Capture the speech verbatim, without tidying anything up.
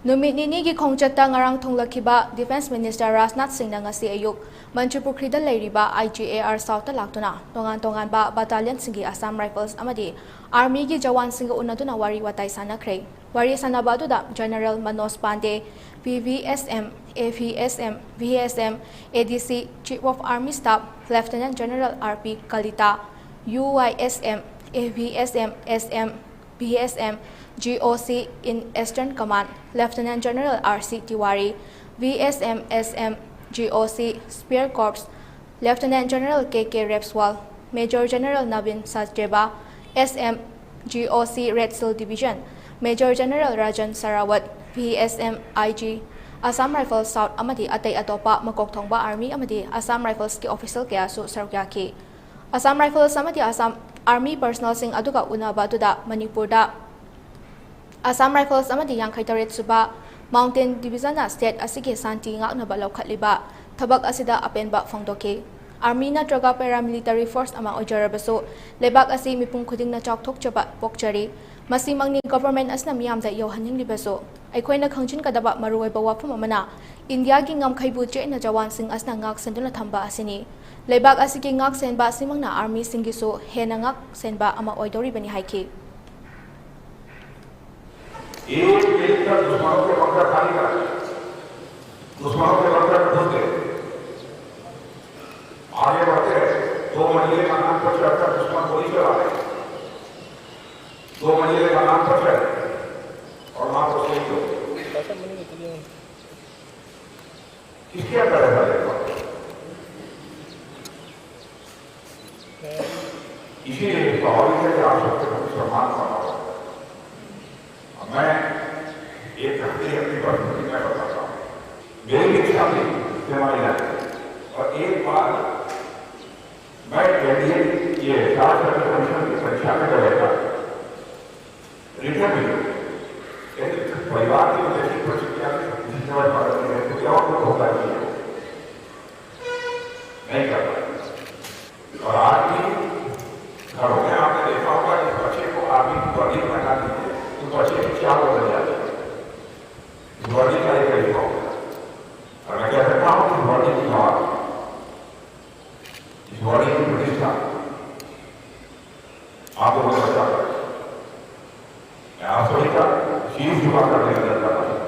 ꯅꯨꯃꯤꯠ ꯅꯤꯅꯤꯒꯤ ꯈꯣꯡꯆꯠꯇ ꯉꯔꯥꯡ ꯊꯨꯡꯂꯈꯤꯕ Defence Minister Rajnath ꯁꯤꯡꯅ ꯉꯁꯤ ꯑꯌꯨꯛ ꯃꯟꯇ꯭ꯔꯤꯄꯨꯈ꯭ꯔꯤꯗ ꯂꯩꯔꯤꯕ I G A R South ꯇ ꯂꯥꯛꯇꯨꯅ ꯇꯣꯉꯥꯟ ꯇꯣꯉꯥꯟꯕ battalion ꯁꯤꯡꯒꯤ Assam Rifles ꯑꯃꯗꯤ Army ꯒꯤ ꯖꯋꯥꯟꯁꯤꯡꯒ ꯎꯅꯗꯨꯅ ꯋꯥꯔꯤ ꯋꯥꯇꯥꯏ ꯁꯥꯟꯅꯈ꯭ꯔꯦ꯫ ꯋꯥꯔꯤ ꯁꯥꯟꯅꯕ ꯑꯗꯨꯗ General Manoj Pandey, P V S M, A V S M, V S M, A D C, Chief of Army Staff Lieutenant General R P Kalita, U Y S M, A V S M, S M, B S M, G O C in Eastern Command, Lieutenant General R C Tiwari, V S M S M G O C Spear Corps, Lieutenant General K K Repswal, Major General Navin Sachdeva, S M G O C Red Shield Division, Major General Rajan Sarawat, V S M I G, Assam Rifles South ꯑꯃꯗꯤ ꯑꯇꯩ ꯑꯇꯣꯞꯄ ꯃꯀꯣꯛ ꯊꯣꯡꯕ Army ꯑꯃꯗꯤ Assam Rifles ꯀꯤ official ꯀꯌꯥꯁꯨ ꯁꯔꯨꯛ ꯌꯥꯈꯤ꯫ Assam Rifles ꯑꯃꯗꯤ Assam Army personnel ꯁꯤꯡ ꯑꯗꯨꯒ ꯎꯅꯕ ꯑꯗꯨꯗ ꯃꯅꯤꯄꯨꯔꯗ Assam Rifles ꯑꯃꯗꯤ ꯌꯥꯡꯈꯩ ꯇꯔꯦꯠ ꯁꯨꯕ Mountain Division ꯅ state ꯑꯁꯤꯒꯤ ꯁꯥꯟꯇꯤ ꯉꯥꯛꯅꯕ ꯂꯧꯈꯠꯂꯤꯕ ꯊꯕꯛ ꯑꯁꯤꯗ ꯑꯄꯦꯟꯕ ꯐꯣꯡꯗꯣꯛꯈꯤ꯫ Army ꯅꯠꯇ꯭ꯔꯒ paramilitary force ꯑꯃ ꯑꯣꯏꯖꯔꯕꯁꯨ, ꯂꯩꯕꯥꯛ ꯑꯁꯤ ꯃꯤꯄꯨꯝ ꯈꯨꯗꯤꯡꯅ ꯆꯥꯎꯊꯣꯛꯆꯕ ꯄꯣꯛꯆꯔꯤ꯫ ꯃꯁꯤꯃꯛꯅꯤ government ꯑꯁꯤꯅ ꯃꯤꯌꯥꯝꯗ ꯌꯧꯍꯟꯅꯤꯡꯂꯤꯕꯁꯨ꯫ ꯑꯩꯈꯣꯏꯅ ꯈꯪꯖꯤꯟꯒꯗꯕ ꯃꯔꯨꯑꯣꯏꯕ ꯋꯥꯐꯝ ꯑꯃꯅ, ꯏꯟꯗꯤꯌꯥꯒꯤ ꯉꯝꯈꯩꯕꯨ ꯆꯦꯠꯅ ꯖꯋꯥꯟꯁꯤꯡ ꯑꯁꯤꯅ ꯉꯥꯛ ꯁꯦꯟꯗꯨꯅ ꯊꯝꯕ ꯑꯁꯤꯅꯤ꯫ ꯂꯩꯕꯥꯛ ꯑꯁꯤꯒꯤ ꯉꯥꯛ ꯁꯦꯟꯕ ꯑꯁꯤꯃꯛꯅ Army ꯁꯤꯡꯒꯤꯁꯨ ꯍꯦꯟꯅ ꯉꯥꯛ ꯁꯦꯟꯕ ꯑꯃ ꯑꯣꯏꯗꯧꯔꯤꯕꯅꯤ ꯍꯥꯏꯈꯤ꯫ एक मिलकर दुश्मनों के bunker खाली करा, दुश्मनों के bunker में घुस गए, आगे बढ़ते रहे, दो मंजिले मकान पर चढ़कर दुश्मन गोली चला रहे, दो मंजिले मकान पर चढ़े और वहां पर शहीद हो गए। किसके अंदर ऐसा देखा? इसीलिए स्वाभाविक है कि आप सबके प्रति सम्मान बना हुआ है। अब मैं एक घंटे अपनी परिस्थिति में बताता हूँ। मेरी इच्छा थी सेना में जाने की। और एक बार मैं कैंडिडेट ये चार्ज कमिश्नर की परीक्षा में गया था, रिटर्न में, लेकिन परिवार की वजह से प्रतिक्रिया में जितने बार भारत में गए थे, और तो होता नहीं है, नहीं कर पाए। और आज भी घरों में आपने देखा होगा कि बच्चे को आर्मी की वर्दी पहना दीजिए तो बच्चे की चाल बदल जाती है। ईश्वर की तारीफ करी पाओ। और मैं कहता हूँ कि ईश्वर की बात, ईश्वर की प्रतिष्ठा आपको मैं बता, मैं आप सभी का शीश झुका कर निवेदन करता हूँ।